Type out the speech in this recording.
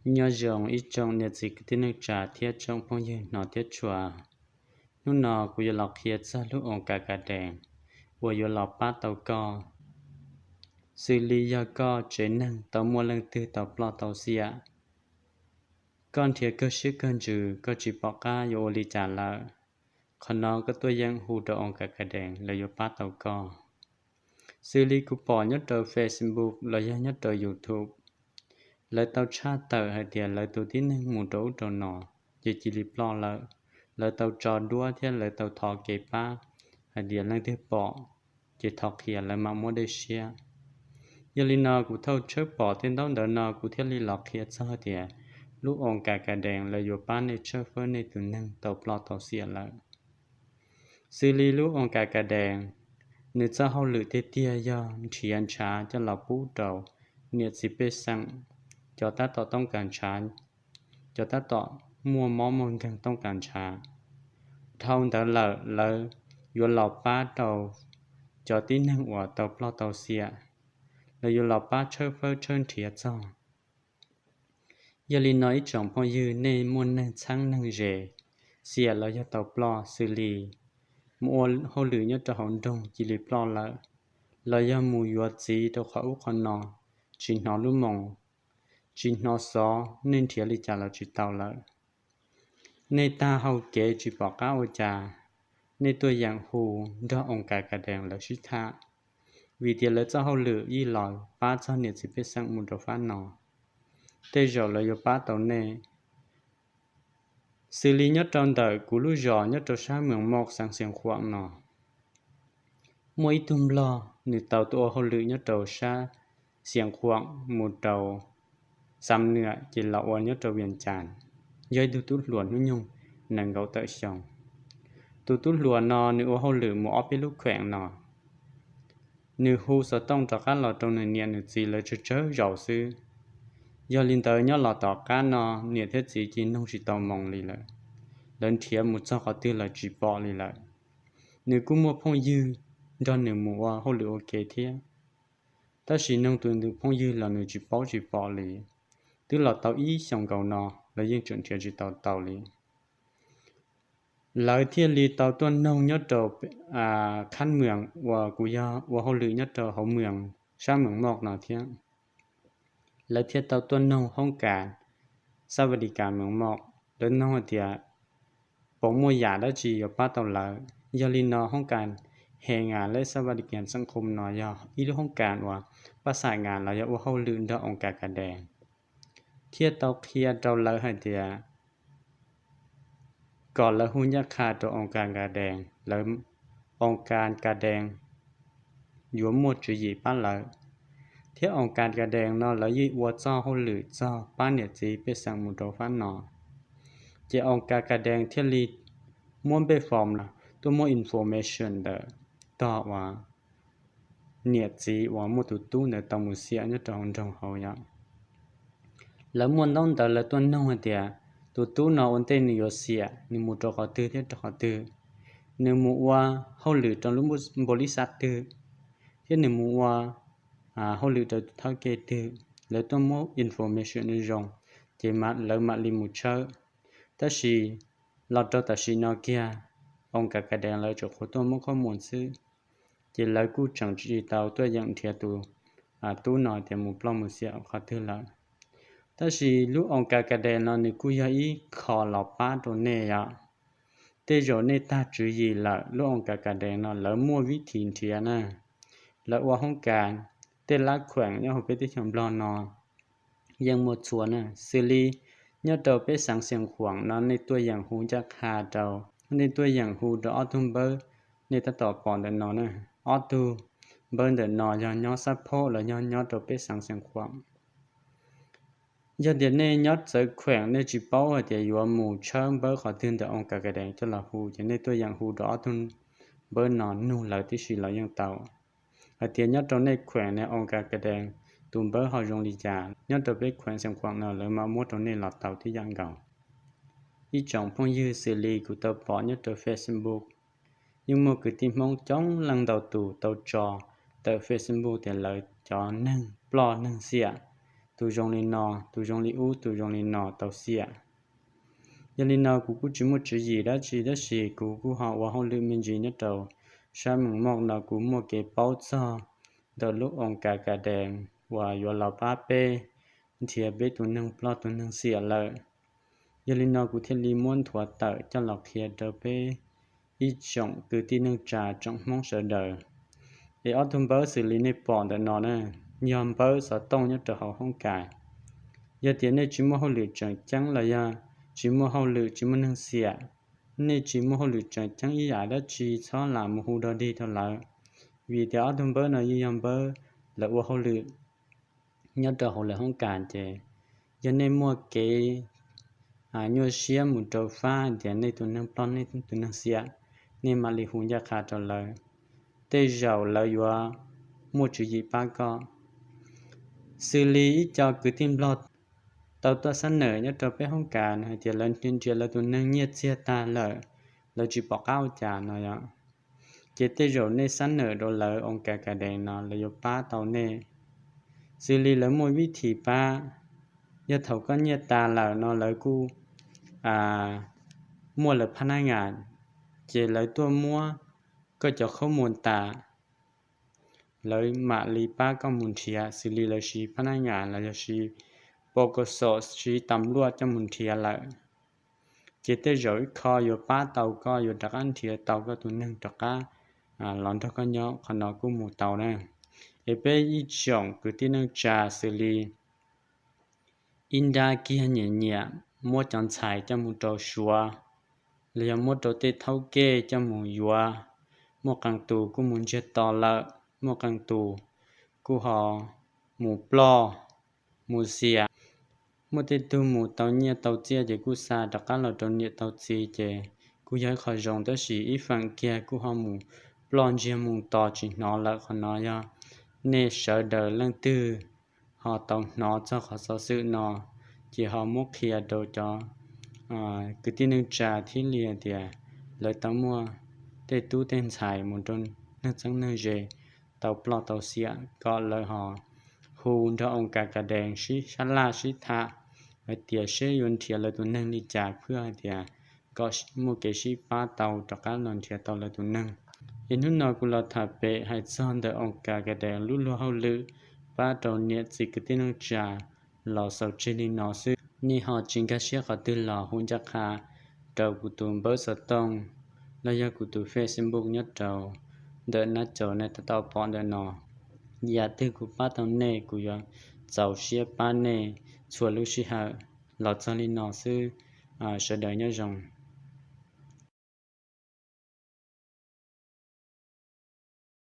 Nyob zoo ib tsoom niam txiv kwv tij neej tsa thiab tsoom phooj ywg hnov thiab tshua. Hnub no kuv yuav los qhia txog lub oos kas kas dees uas yuav los pab tau koj, xws li yog koj tsev neeg tau muaj leej twg tau ploj tau xiam, koj nrhiav kawg siab kawg ntsws koj tsis pom qab yuav ua li cas lawm, qhov no koj tuaj yeem hu rau oos kas kas dees lawv yuav pab tau koj. Xws li kuv pom nyob rau Facebook los yog nyob rau YouTube, lawv tau tshaj tawm hais tias lawv tus tib neeg mus rau ub rau no ces cia li ploj lawm. Lawv tau tso duab thiab lawv tau thov kev pab hais tias leej twg pom ces thov qhia lawv mam muab dej siab. Yog li no kuv thauj tshawb pom tej ntaub ntawv no kuv thiaj li los qhia txog tias lub oos kas kas dees lawv yuav pab nej tshawb fawb nej tus neeg tau ploj tau xiam lawm. Xws li lub oos kas kas dees, nws txoj hauj lwm tiag tiag yog nrhiav ntshav coj los pub rau niam txiv pej xeem, cov tab tom tooj kas ntshav, cov tab tom muaj mob muaj nkeeg tooj kas ntshav. Dhau ntawd lawm lawv yuav los pab rau cov tib neeg uas tau ploj tau xiam, lawv yuav los pab tshawb fawb tshawb nrhiav txog. Yog li no ib tsoom phooj ywg, nej muaj neeg txheeb neeg ze xiam los yog tau ploj xws li mus ua hauj lwm nyob rau hauv nroog cia li ploj lawm, los yog mus yuav txiv rau qhov ub qhov no, tsis hnov lub moos, tsis hnov xov, nej nrhiav li cas los tsis tau lawm. Nej tag hau kev tsis pom qab ua cas, nej tuaj yeem hu nrog oos kas kas dees lawv sib tham, vim tias lawv txoj hauj lwm yeej los pab txog niam txiv pej xeem mus rau fab no. Tej zaum lawv yuav pab tau nej. Xws li nyob rau ntawm kuv lub zos nyob rau sab Mees Moj xeev Xiav Khuam no, muaj ib tug nplog nws tau tuaj ua hauj lwm nyob rau sab Xiav Khuam mus rau Xam Nuam ces los ua nyob rau Vias Cas, yog ib tug tub hluas hnub nyoog nees nkaum tawm xyoo. Tus tub hluas no nws ua hauj lwm mus ob peb lub kheem no, nws hu xov tooj rov qab los rau nws niam nws txiv lawv tsawg tsawg zaus xwb. Yog li ntawd nyob los tom qab no niam thiab txiv cia li noog tsis tau moo li lawm, lawv nrhiav mus txog qhov twg los tsis pom li lawm. Nws kuj muaj phooj ywg nrog nws mus ua hauj lwm ua ke thiab, tab sis noog tus nws phooj ywg los nws tsis paub tsis pom li. Twb los tau ib xyoos nkaus no lawv yeej tseem nrhiav tsis tau tau li. Lawv thiaj li tau tuaj noog nyob rau Khab Mws uas kuv yog ua hauj lwm nyob rau hauv Mees, sab Mees Moj no thiab. Lawv thiaj tau tuaj noog hoob kas Xab Vas Dis Kas Mees Moj, lawv noog hais tias puas muaj yam dab tsi yuav pab tau lawv. Yog li no hoob kas He Ngas Lej Xab Vas Dis Kas Xeem Khum no yog ib lub hoob kas uas pab xam ngas los yog ua hauj lwm nrog oos kas kas dees, thiaj tau qhia rau lawv hais tias kom lawv hu ncaj qha rau oos kas kas dees, lawv, oos kas kas dees yuav muaj tswv yim pab lawv. Thiab oos kas kas dees no lawv yeej ua txoj hauj lwm txog pab niam txiv pej xeem mus rau fab no. Ces oos kas kas dees thiaj li muab npej form los tuaj muab information ntawm tog uas niam txiv uas muaj tus tub ntawd tau mus xiam nyob rau hauv nroog hauv yom. Lawv muaj ntaub ntawv lawv tuaj noog hais tias tus tub no ua ntej nws yuav xiam nws mus rau qhov twg thiab rau qhov twg, nws mus ua hauj lwm rau lub npaus lis xav twg, thiab nws mus ua hauj lwm rau tus thawj kev twg. Lawv tuaj muab information zoo, ces lawv mam li mus tshawb. Tab sis los rau tam sim no kiag, oos kas kas dees lawv tsuas qhuav tuaj muab khob mus xwb, ces lawv kuj tseem tsis tau tuaj yeem nrhiav tus tub no tias mus ploj mus xiam qhov twg lawm. Tab sis lub oos kas kas dees no nws kuj yog ib qho los pab rau nej yom. Tej zaum nej tag tswv yim lawm, lub oos kas kas dees no lawv muaj vib thim nrhiav na. Lawv ua hoob kas, tej lab khueem nyob hauv peb teb chaws Nplog no yeej muaj txhua na, xws li nyob rau peb xeev Xiav Khuam no nej tuaj yeem hu ncaj qha rau, nej tuaj yeem hu rau ob tug npawb nej tab tom pom ntawm no na. Ob tug npawb ntawm no yog nyob xab phob los yog nyob rau peb xeev Xiav Khuam. Yog tias nej nyob txawv khueem nej tsis paub hais tias yuav mus tshawb npawb qhov twg ntawm oos kas kas dees coj los hu, ces nej tuaj yeem hu rau ob tug npawb no nug lawv tib si los yeej tau. Hais tias nyob rau nej khueem ne oos kas kas dees tus npawb ho zoo li cas, nyob rau peb khueem Xiav Khuam no lawv mam muab rau nej los tau tib yam nkaus. Ib tsoom phooj ywg, xws li kuv tau pom nyob rau Facebook, yeej muaj kwv tij Hmoob coob leej ntau tus tau tso tawm Facebook tias lawv cov neeg ploj neeg xiam tus zoo li no, tus zoo li ub, tus zoo li no tau xiam. Yog li no kuv kuj tsis muaj tswv yim dab tsi, tab sis kuv kuj ho ua hauj lwm me ntsis nyob rau sab Meej Mom no, kuv muaj kev paub txog ntawm lub oo kas kas dees uas yuav los pab peb nrhiav peb tus neeg ploj tus neeg xiam lawm. Yog li no kuv thiaj li muab nthuav tawm coj los qhia rau peb ib tsoom kwv tij neej tsa tsoom Hmoob sawv daws. Es ob tug npawb xws li nej pom ntawm no na, yog npawb xov tooj nyob rau hauv hoob kas. Yog tias nej tsis muaj hauj lwm tseem ceeb los yog tsis muaj hauj lwm tsis muaj neeg xiam, nej tsis muaj hauj lwm tseem ceeb ib yam dab tsi, txhob lam mus hu dog dig rau lawv, vim tias ob tug npawb no yeej yog npawb lawv ua hauj lwm nyob rau hauv lawv hoob kas. Ces yog nej muaj kev nyuaj siab mus rau fab tias nej tus neeg ploj nej tus neeg xiam, nej mam li hu ncaj qha rau lawv, tej zaum lawv yuav muaj tswv yim pab koj. Xws li ib co kwv tij Nplog tau tuaj xab nawm nyob rau peb hoob kas hais tias lawv nrhiav lawv tus neeg nyiaj txiag tag lawm, lawv tsis pom qab ua cas no yom. Ces tej zaum nej xab nawm rau lawv oo kas kas dees no lawv yuav pab tau nej. Xws li lawv muaj vib thim pab, yog thaum koj nyiaj tas lawm no lawv kuj muaj lawv phab nab ngas, ces lawv tuaj muab koj cov khaub muas tas, lawv mam li pab koj mus nrhiav, xws li lawv siv phab nab ngas los yog siv pos kos xom siv tas npluaj coj mus nrhiav lawm, ces tej zaum ib qho yuav pab tau koj, yuav rov qab nrhiav tau koj tus neeg rov qab los nrog koj nyob, qhov no kuj mus tau na. Es peb ib tsoom kwv tij neej tsa xws li ib nrab kiag nyiam nyiam muab cov ntxhais coj mus rau Suav, los yog muab rau tej thaub kej coj mus yuav, muaj qee tus kuj mus ntsiag to lawm, muaj qee tus kuj ho mus ploj, mus xiam, muaj tej tug mus tau nyiaj tau txiaj ces kuj xa rov qab los rau niam tau txiv ces kuj yog ib qho zoo, tab sis ib feem kiag kuj ho mus ploj ntsiag mus tos tsis hnov lawm. Qhov no yog nej sawv daws leej twg ho tau hnov txog qhov xov xwm no, ces ho muab qhia rau cov kwv tij neej tsa thiab li hais tias lawv tau muaj tej tub tej ntxhais mus rau neeg txheeb neeg ze tau ploj tau xiam, kom lawv ho hu nrog oo kas kas dees sib sab laj sib tham hais tias seb yuav nrhiav lawv tus neeg li cas, phwj hais tias kom muaj kev sib pab tau rov qab los nrhiav tau lawv tus neeg. Es hnub no kuv los tham pem hais txog ntawm oo kas kas dees lub luag hauj lwm pab rau niam txiv kwv tij neej tsa los xaus tseg li no xwb. Nej ho tsis nkag siab qhov twg los hu ncaj qha rau kuv tus npawb xov tooj los yog kuv tus Facebook nyob rau ntawm nab caus nej tau pom ntawm no. Yam twg kuv pab tau nej kuv yuav txaus siab pab nej txhua lub sij hawm. Los txog li no xwb, sawv daws nyob zoo.